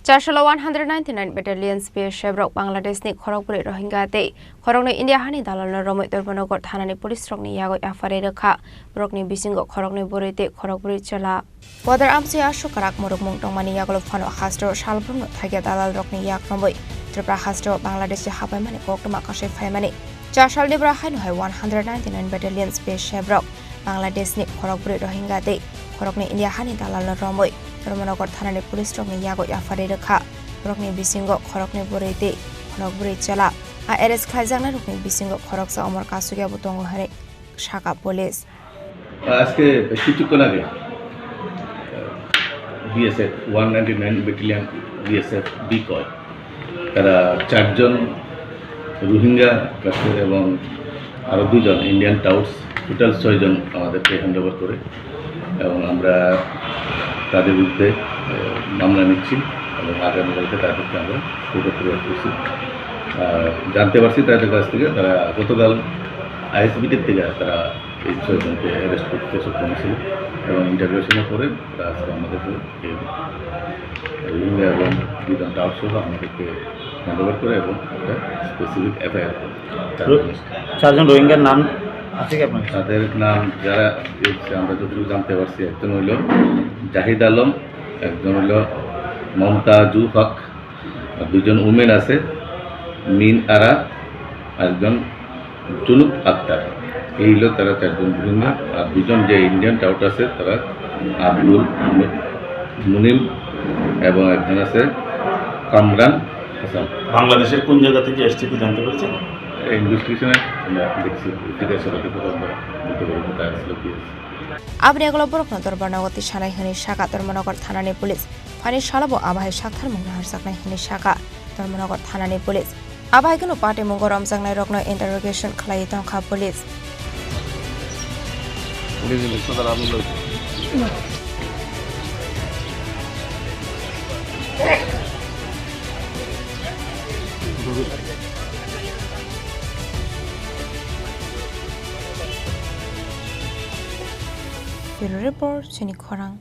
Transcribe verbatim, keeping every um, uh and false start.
Chasalo one hundred ninety-nine Battalion B S F rok Bangladesh ni khorokbrwi Rohingya tei khoroknwi India hani dalalno romwi Dharmanagar thanani police rokni yago F I R rwkha. Borokni bisingo khoroknwi bwrwi tei khorokbrwi chwla. Water amchwi aswk kwrak murukmung tongmani yagulo phano hasteo salbrumno thaikia dalalrokni yak romwi Tripura hasteo Bangladeshi hapaimani koktwma kasui phaimani. Cha salni bwrwi haino hai one hundred ninety-nine Battalion B S F rok Bangladeshni khorokbrwi Rohingya tei khoroknwi India hani dalalno romwi Dharmanagar thanani police rokni yago F I R rwkha. Borokni bisingo khoroknwi bwrwi tei khorokbrwi chwla. A arrest khlaijaknairokni bisingo khoroksa Omor Kasukya bo tongo hwnwi sakha police. আজকে কিছুক্ষণ আগে BSF one ninety nine battalion BSF decoy, তারা চারজন রোহিঙ্গা কাশ্মীর এবং আরও দুজন Indian touts, total ছয়জন আমাদেরকে হ্যান্ড ওভার করে এবং আমরা তাদের বিরুদ্ধে, আহ, মামলা নিচ্ছি এবং আগামীকালকে তাদেরকে আমরা কোর্টে ফেরত করছি। আর জানতে পারছি তাদের কাছ থেকে, তারা গতকাল আইএসবিটির থেকে তারা এই ছয়জনকে অ্যারেস্ট করতে সক্ষম হয়েছিল এবং ইন্টারোগেশনের পরে তারা আজকে আমাদেরকে এই রোহিঙ্গা এবং দুজন টাউট সহ আমাদেরকে হ্যান্ড ওভার করে এবং একটা স্পেসিফিক এফআইআর করে। চারজন রোহিঙ্গার নাম আছে কি আপনার কাছে? তাদের নাম যারা এসছে, আমরা যতটুকু জানতে পারছি, একজন হইল জাহিদ আলম, একজন হইল মমতাজু হক, আর দুজন উমেন আছে, মিন আরা, আরেকজন জুনুক আক্তার। এই হইল তারা চারজন রোহিঙ্গা। আর দুজন যে ইন্ডিয়ান টাউট আছে, তারা আব্দুল মুনিম এবং একজন আছে কামরান হাসান। বাংলাদেশের কোন জায়গা থেকে এসছে কি জানতে পেরেছেন? ইনভেস্টিগেশনে আমরা দেখছি, জিজ্ঞাসাবাদে আমরা বুঝতে পারবো কোথায় আসলে কি হয়েছে। Aboni yagulo borokno Dharmanagar tisanai hwnwi sakha Dharmanagar thanani police. Phani salo bo abo hai saktharmung naharjaknai hwnwi sakha Dharmanagar thanani police. Abo hai kheno patimungo romjaknairokno interrogation khlaiwi tongkha police. Bureau Report, Chini Khorang.